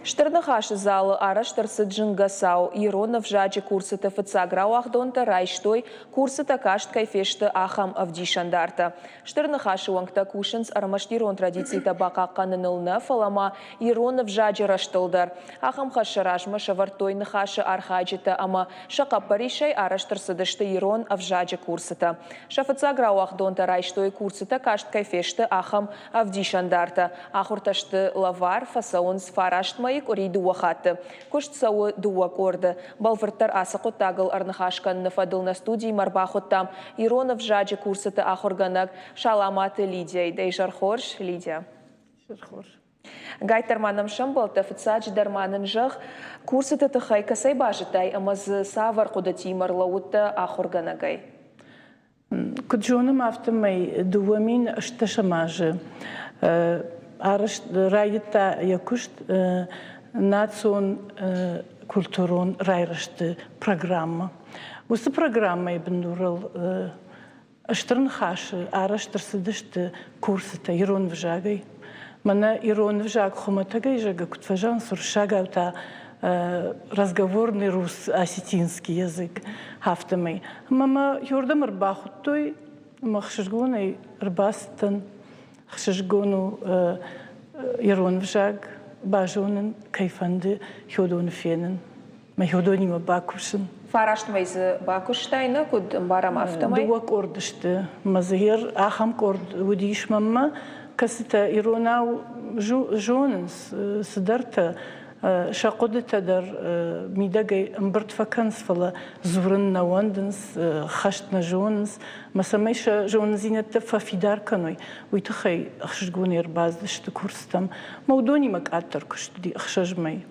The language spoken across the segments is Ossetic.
Стыр Ныхасы залы арӕзт ӕрцыд зынгӕ цау. Ирон ӕвзаджы курсыты фыццаг рауагъдонтӕ райстой, курсытӕ каст кӕй фесты, ахӕм ӕвдисӕндартӕ. Стыр Ныхасы уӕнгтӕ кусынц ӕрмӕст ирон традицитӕ бахъахъхъӕныныл нӕ, фӕлӕ ма ирон ӕвзаджы рӕзтыл дӕр. Ахӕм хӕс сӕ размӕ сӕвӕрдтой Ныхасы архайджытӕ ӕмӕ сӕ хъӕппӕрисӕй арӕзт ӕрцыдысты ирон ӕвзаджы курсытӕ. Сӕ фыццаг рауагъдонтӕ райстой, курсытӕ каст кӕй фесты, ахӕм ӕвдисӕндартӕ. Ахуыртӕ сты лӕвар, фӕцӕуынц фараст мӕйы къуыри дыууӕ хатты. Куыст цӕуы дыууӕ къорды. Бӕлвырддӕр ацы хъуыддагыл ӕрныхас кӕныны фӕдыл нӕ студимӕ ӕрбахуыдтам ирон ӕвзаджы курсыты ахуыргӕнӕг Саламаты Лидияйы. Дӕ изӕр хорз, Лидия. Изӕр хорз. Гайддӕр ма нӕм сӕмбӕлдтӕ, фыццаджыдӕр ма нын зӕгъ, курсыты тыххӕй кӕцӕй базыдтай ӕмӕ дзы цавӕр хъуыдытимӕ ӕрлӕууыдтӕ ахуыргӕнӕгӕй? Куыд зонӕм, афтӕмӕй 2018 азы арӕзт райдыдта йӕ куыст национ культурон райрӕзты программӕ. Уыцы программӕйы бындурыл Стыр Ныхасы арӕзт ӕрцыдысты курсытӕ ирон ӕвзагӕй. Мӕнӕ ирон ӕвзаг хуымӕтӕгӕй зӕгъгӕ куыд фӕзӕгъынц, уырыссагау та разговорный рус осетинский язык, афтӕмӕй. Ӕмӕ мӕ иуырдӕм ӕрбахуыдтой ӕмӕ ӕхсызгонӕй ӕрбацыдтӕн. Ӕхсызгон у ирон ӕвзаг базонын, кӕй фӕнды, хиуыдоны фенын. Мӕ хиуыдонимӕ бакусын. Фараст мӕй дзы бакуыстай, нӕ куыд ӕмбарӕм, афтӕмӕй? Дыууӕ къорд сты. Мӕ дзы гъер ахӕм къорд уыдис мӕнмӕ, кӕцытӕ иронау зонынц цыдӕртӕ, сӕ хъуыдытӕ дӕр мидӕгӕй ӕмбырд фӕкӕнынц, фӕлӕ дзурын нӕ уӕндынц, хӕст нӕ зонынц. Мӕ цӕмӕй сӕ зонындзинӕдтӕ фӕфидар кӕной, уый тыххӕй ӕхсызгонӕй ӕрбацыдысты курсытӕм. Мӕ уыдонимӕ къаддӕр куыст уыди ӕхсӕз мӕй.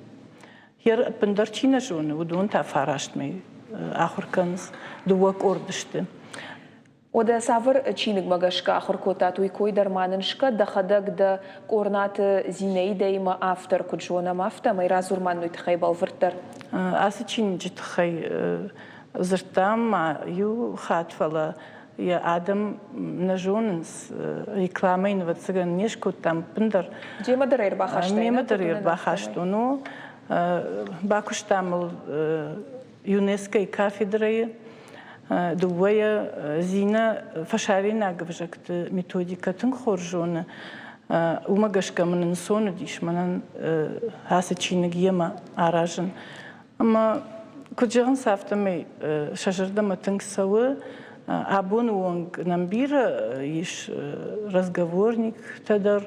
Йе ӕппындӕр чи нӕ зоны, уыдон та фарастмӕ ахуыр кӕнынц, дыууӕ къорд сты. Уӕдӕ цавӕр чиныгмӕ гӕсгӕ ахуыр кодтат, уый кой дӕр ма нын скӕ, дӕхӕдӕг дӕ Къорнаты Зинаидӕимӕ автор куыд зонӕм, афтӕмӕй радзур ма нын уый тыххӕй бӕлвырддӕр. Ацы чиныджы тыххӕй дзырдтам ма иу хатт, фӕлӕ йӕ адӕм нӕ зонынц, рекламӕ йын, ӕвӕццӕгӕн, не скодтам ӕппындӕр. Демӕ дӕр ӕрбахастай? Мемӕ дӕр ӕрбахастон, о. Бакуыстам ыл ЮНЕСКО-йы кафедрӕйы. Дыууӕйӕ Зинӕ фӕсарӕйнаг ӕвзӕгты методикӕ тынг хорз зоны. Уымӕ гӕсгӕ мын ӕнцон уыдис мӕнӕн ацы чиныг йемӕ аразын. Ӕмӕ куыд зӕгъынц, афтӕмӕй сӕ зӕрдӕмӕ тынг цӕуы. Абоны онг нӕм бирӕ ис разговорниктӕ дӕр,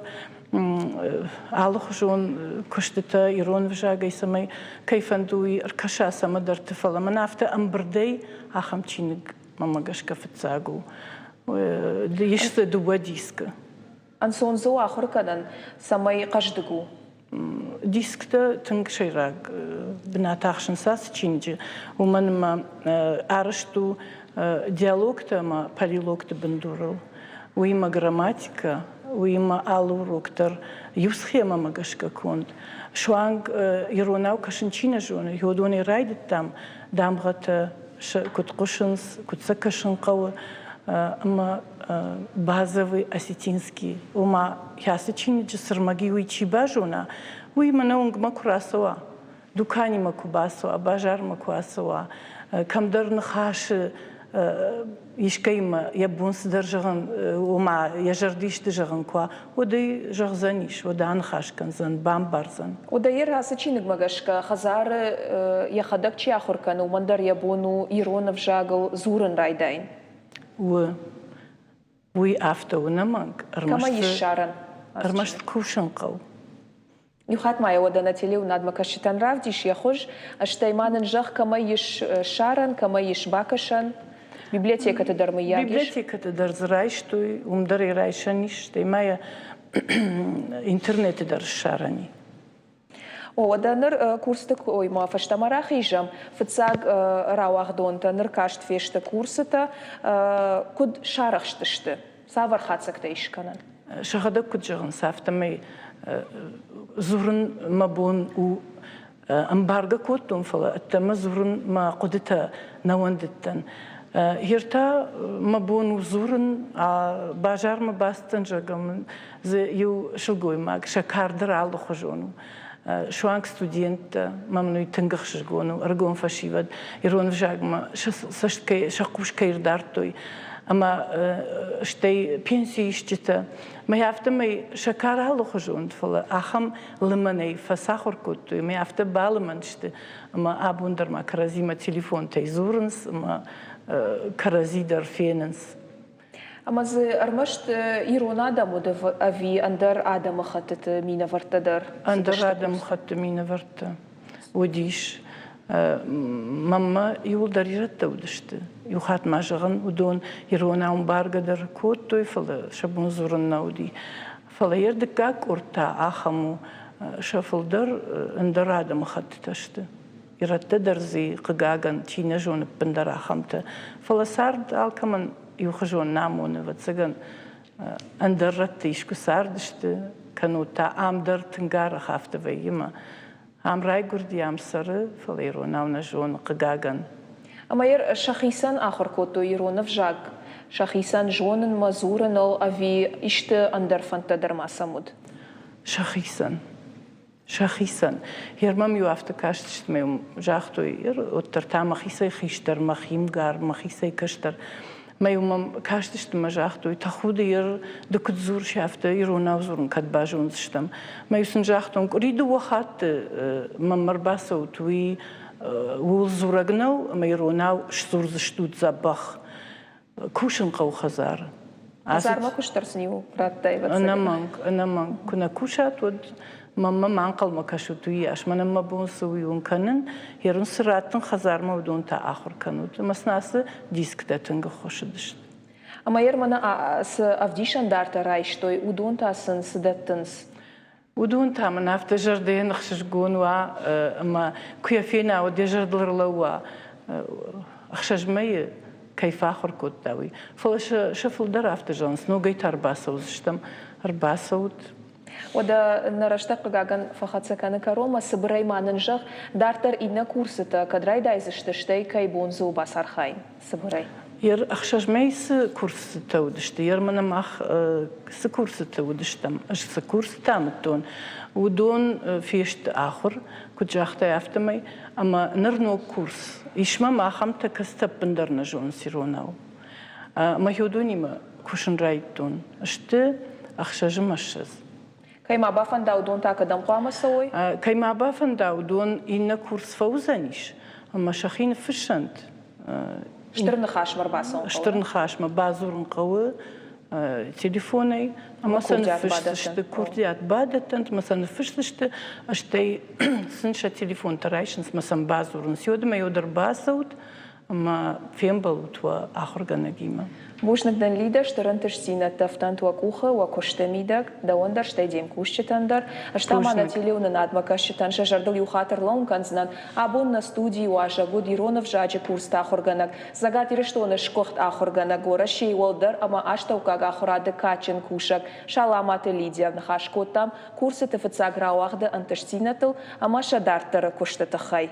алыхуызон куыстытӕ ирон ӕвзагӕй, цӕмӕй кӕй фӕнды, уый ӕркӕса цӕмӕдӕрты, фӕлӕ мӕн афтӕ ӕмбырдӕй ахӕм чиныг мӕнмӕ гӕсгӕ фыццаг у. Ис дзы дыууӕ дискы. Ӕнцон дзы у ахуыр кӕнын, цӕмӕй хъӕздыг у? Дисктӕ тынг сӕйраг бынат ахсынц ацы чиныджы, уымӕн ӕмӕ арӕзт у диалогтӕ ӕмӕ полилогты бындурыл. Уыимӕ грамматикӕ, уыимӕ алы урок дӕр иу схемӕмӕ гӕсгӕ конд. Суанг иронау кӕсын чи нӕ зоны, уыдонӕй райдыдтам дамгъӕтӕ куыд хъуысынц, куыд сӕ кӕсын хъӕуы ӕмӕ базовый осетинский, ома кӕцы чиныджы цы рмӕг и, уый чи базона, уый мӕнӕ уынгмӕ куы рацӕуа, дуканимӕ куы бацӕуа, базармӕ куы ацӕуа, кӕмдӕр ныхасы искӕимӕ йӕ бон цыдӕр зӕгъын, ома йӕ зӕрды исты зӕгъын куы уа, уӕд ӕй зӕгъдзӕнис, уӕд аныхас кӕндзӕн, бамбардзӕн. Уӕдӕ ацы чиныгмӕ гӕсгӕ хӕдзары йӕхӕдӕг чи ахуыр кӕны, уымӕн дӕр йӕ бон у ирон ӕвзагыл дзурын райдайын. У. Уый афтӕ у ӕнӕмӕнг. Кӕмӕй ис ссарӕн? Ӕрмӕст кусын хъӕуы. Иу хатт ма йӕ уӕдӕ нӕ телеуынадмӕ кӕсджытӕн равдис йӕ хуыз, стӕй ма нын зӕгъ, кӕмӕй ис ссарӕн, кӕмӕй ис бакӕсӕн. Библиотекӕты дӕр мыййаг ис? Библиотекӕты дӕр дзы райстой, уым дӕр ӕй райсӕн ис, стӕй ма йӕ интернеты дӕр ссарӕн и. О, уӕдӕ ныр курсыты коймӕ фӕстӕмӕ рахизӕм. Фыццаг рауагъдонтӕ ныр каст фесты курсытӕ. Куыд сарӕхстысты? Цавӕр хатдзӕгтӕ ис скӕнӕн? Сӕхӕдӕг куыд зӕгъынц, афтӕмӕй дзурын мӕ бон у ӕмбаргӕ кодтон, фӕлӕ ӕддӕмӕ дзурын мӕ хъуыдытӕ нӕ уӕндыдтӕн. Гъер та мӕ бон у дзурын, базармӕ бацыдтӕн, зӕгъӕм, дзы иу сылгоймаг сӕ кар дӕр алыхуызон у. Суанг студенттӕ, мӕм уый тынг ӕхсызгон у, ӕрыгон фӕсивӕд ирон ӕвзагмӕ сӕ цӕст кӕй, сӕ хъус кӕй ӕрдардтой. Ӕмӕ стӕй пенсиисджытӕ. Мӕ афтӕмӕй сӕ кар алыхуызон, фӕлӕ ахӕм лымӕнӕй фӕцахуыр кодтой, ӕмӕ афтӕ балымӕн сты, ӕмӕ абон дӕр ма кӕрӕдзимӕ телефонтӕй дзурынц ӕмӕ кӕрӕдзи дӕр фенынц. Ӕмӕ дзы ӕрмӕст ирон адӕм уыд ӕви ӕндӕр адӕмыхӕттыты минӕвӕрттӕ дӕр? Ӕндӕр адӕмыхатты минӕвӕрттӕ уыдис. Мӕнмӕ иуылдӕр ирӕттӕ уыдысты. Иу хатт ма зӕгъын, уыдон иронау ӕмбаргӕ дӕр кодтой, фӕлӕ сӕ бон дзурын нӕ уыди. Фӕлӕ йӕ дыккаг къорд та ахӕм у, сӕ фылдӕр ӕндӕр адӕмыхӕттытӕ сты. Ирӕттӕ дӕр дзы, хъыгагӕн, чи нӕ зоны ӕппындӕр ахӕмтӕ. Фӕлӕ цард алкӕмӕн иухуызон нӕ амоны, ӕвӕццӕгӕн, ӕндӕр рӕтты искуы цардысты, кӕннод та ам дӕр тынг арӕх афтӕ вӕййы мӕ ам райгуырди, ам цӕры, фӕлӕ иронау нӕ зоны, хъыгагӕн. Ӕмӕ йӕ сӕхицӕн ахуыр кодтой ирон ӕвзаг, сӕхицӕн зонынмӕ, дзурыныл ӕви исты ӕндӕр фӕндтӕ дӕр ма сӕм уыд? Сӕхицӕн. Сӕхицӕн. Гъер мӕм-иу афтӕ кастысты ӕмӕ-иу загътой, уӕддӕр та мӕхицӕй хистӕр, мӕхи мгар, мӕхицӕй кӕстӕр. Мӕ-иу мӕм кастысты ӕмӕ загътой, тӕхуды ер ды куыд дзурыс, афтӕ иронау дзурын кӕд базондзыстӕм. Мӕ-иу сын загътон, къуыри дыууӕ хатты мӕм ӕрбацӕут, уый ууыл дзурӕг нӕу, ӕмӕ иронау сдзурдзыстут дзӕбӕх. Кусын хъӕуы хӕдзары. Хӕдзармӕ куыст дӕр сын-иу радтай, ӕнӕмӕнг, ӕнӕмӕнг. Куы нӕ кусат, уӕд мӕнмӕ ма ӕнхъӕлмӕ кӕсут уыйас. Мӕнӕн мӕ бон цы у, уый кӕнын. Ерын цы раттын хӕдзармӕ, уыдон та ахуыр кӕнут. Ӕмӕ сын ацы дисктӕ тынг ӕххуыс уыдысты. Ӕмӕ ер мӕнӕ цы ӕвдисӕндартӕ райстой, уыдон та сын цы дӕттынц? Уыдон та мын афтӕ зӕрдӕйӕн ӕхсызгон уа ӕмӕ куы йӕ фена, уӕд йӕ зӕрдыл ӕрлӕууа, ӕхсӕз мӕйы кӕй фӕахуыр кодта, уый. Фӕлӕ сӕ фылдӕр афтӕ зӕгъынц, ногӕй та ӕрбацӕудзыстӕм, ӕрбацӕут. Уӕдӕ нӕ рӕстӕг хъыгагӕн фӕхӕццӕ кӕны кӕронмӕ, цыбырӕй ма нын зӕгъ, дарддӕр иннӕ курсытӕ кӕд райдайдзысты, стӕй кӕй бон дзы у бацархайын? Цыбырӕй. Ер ӕхсӕзмӕй цы курсытӕ уыдысты, ер мӕнӕ мах цы курсыты уыдыстӕм, ӕз цы курсытӕ амыдтон, уыдон фесты ахуыр, куыд загътай, афтӕмӕй. Ӕмӕ ныр ног курс. Ис мӕм ахӕмтӕ, кӕцытӕ ӕппындӕр нӕ зонынц иронау. Мӕ уыдонимӕ кусын райдыдтон. Сты ӕхсӕзы мӕ ссӕдз. Кӕй ма бафӕнда, уыдон та кӕдӕм хъуамӕ цӕуой? Кӕй ма бафӕнда, уыдон иннӕ курс фӕуыдзӕнис, ӕмӕ сӕхи ныффыссӕнт. Стыр ныхасмӕ ӕрбацӕуын хъӕуы. Стыр ныхасмӕ бадзурын хъӕуы телефонӕй ӕмӕ сӕ ныффысдзысты, курдиат бадӕттӕнт ӕмӕ сӕ ныффысдзысты, стӕй сын сӕ телефонтӕ райсынц ӕмӕ сӕм бадзурынц. Йод ӕмӕ йод ӕрбацӕут, ӕмӕ фембӕлут уӕ ахуыргӕнӕгимӕ. Бузныг дын, Лидӕ, стыр ӕнтыстдзинӕдтӕ ӕфтӕнт уӕ къухы, уӕ куысты мидӕг, дӕуӕн дӕр, стӕй де мкусджытӕн дӕр. Ӕз та ма нӕ телеуынынадмӕ кӕсджытӕн сӕ зӕрдыл иу хатт ӕрлӕууын кӕндзынӕн, абон нӕ студийы уазӕг уыд ирон ӕвзаджы курсты ахуыргӕнӕг, Цӕгат Ирыстоны сгуыхт ахуыргӕнӕг, Уӕрӕсейы уӕлдӕр ӕмӕ астӕуккаг ахуырады кадджын кусӕг Саламаты Лидия. Ныхас кодтам курсыты фыццаг рауагъды ӕнтыстдзинӕдтыл ӕмӕ сӕ дарддӕры куысты тыххӕй.